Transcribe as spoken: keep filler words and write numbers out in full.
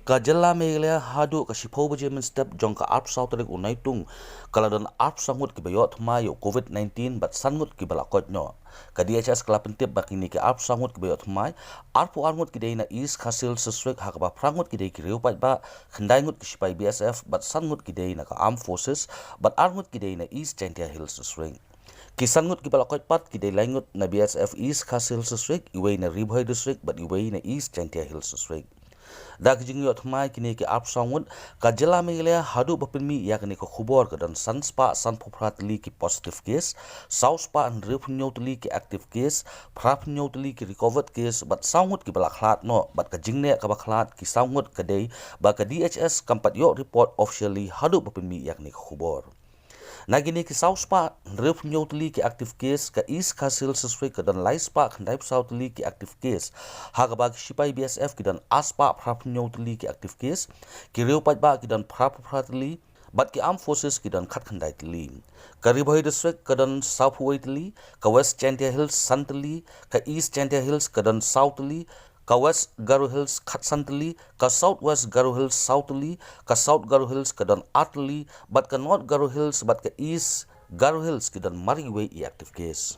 Ka jylla Meghalaya haduh ka shiphew baje mynstep jong ka arphew saw tarik u Naitung ka la don arphew saw ngut kiba ïoh thymmai ïa u COVID nineteen bad san ngut kiba la koit noh. Ka D H S ka la pyntip ba kine ki arphew saw ngut kiba ïoh thymmai, arphew ar ngut ki dei na East Khasi Hills District, ha kaba phra ngut ki dei ki riew paidbah, khyndai ngut ki shipai B S F bad san ngut ki dei na ka Armed Forces, bad ar ngut ki dei na East Jaintia Hills District. Ki san ngut kiba la koit pat ki dei lai ngut na B S F East Khasi Hills District, iwei na Ri Bhoi District bad iwei na East Jaintia Hills District. Da ki jingïoh thymmai kine ki arphew saw ngut, ka jylla Meghalaya haduh ba pynmih ïa kane ka khubor ka don san spah sanphew phra tylli ki positive case, saw spah hynriewphew hynñiew tylli ki active case, phraphew hynñiew tylli ki recovered case bad saw ngut kiba la khlad noh, bad ka jingneh kaba khlad ki saw ngut ka dei ba ka D H S kam pat ïoh report officially haduh ba pynmih ïa kane ka khubor. Na kine ki saw spah hynriewphew hynñiew tylli ki active case, ka East Khasi Hills District ka don lai spah khyndaiphew saw tylli ki active case, ha kaba ki shipai B S F ki don ar spah phraphew hynñiew tylli ki active case, ki riew paidbah ki don phraphew phra tylli, bad ki Armed Forces ki don khatkhyndai tylli. Ka Ri Bhoi District ka don sawphew wei tylli, ka West Jaintia Hills san tylli, ka East Jaintia Hills ka don saw tylli, ka West Garo Hills khatsan tylli, ka South West Garo Hills saw tylli, ka South Garo Hills ka don ar tylli, bad ka North Garo Hills bad ka East Garo Hills ki don mar iwei i active case.